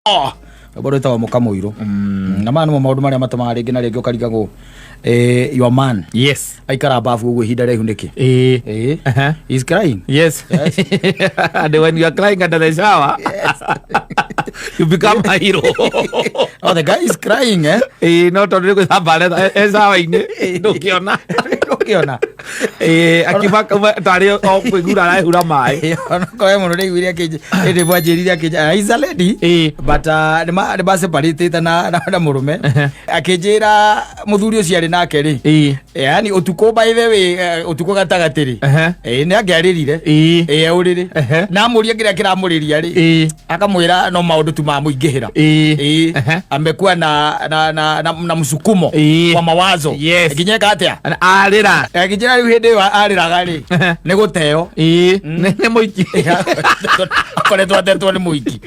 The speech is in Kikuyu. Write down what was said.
Oh, rwĩmbo rwĩtagwo Mũka Mũirũ. Na maya nĩmo maũndũ marĩa matũmaga rĩngĩ na rĩngĩ ũkarigagwo your man aikara bafu ũguo ihinda rĩaihu nĩkĩ. He's crying. Yes. And when you are crying under the shower, you become a hero. Oh, the guy is crying, eh? Ĩĩ, no tondũ nĩ gwĩthamba aretha e shower-inĩ, ndũngĩona. Ũkĩona. Ĩĩ, akiuma kauma tarĩ o kwĩgura arehura maĩ. Onakorwo mũno nĩaiguire akĩnjĩ ĩndĩ mwanjĩrire akĩnjĩ, he's a lady but nĩ maseparatĩte na mũrũme, akĩnjĩra mũthuri ũcio arĩ nake rĩ, yani ũtukũ, by the way, ũtukũ gatagatĩ rĩ, nĩ angĩarĩrire ũrĩrĩ na amũria kĩrĩa kĩramũrĩria rĩ, akamwĩra no maũndũ tu mamũingĩhĩra. Amekuwa na msukumo wa mawazo nginya eka atĩa? Arĩra. Akĩnjĩra rĩu hĩndĩ ĩyo arĩraga rĩ, nĩ gũteo. Nĩ mũiki. Akoretwo atetwo nĩ mũiki.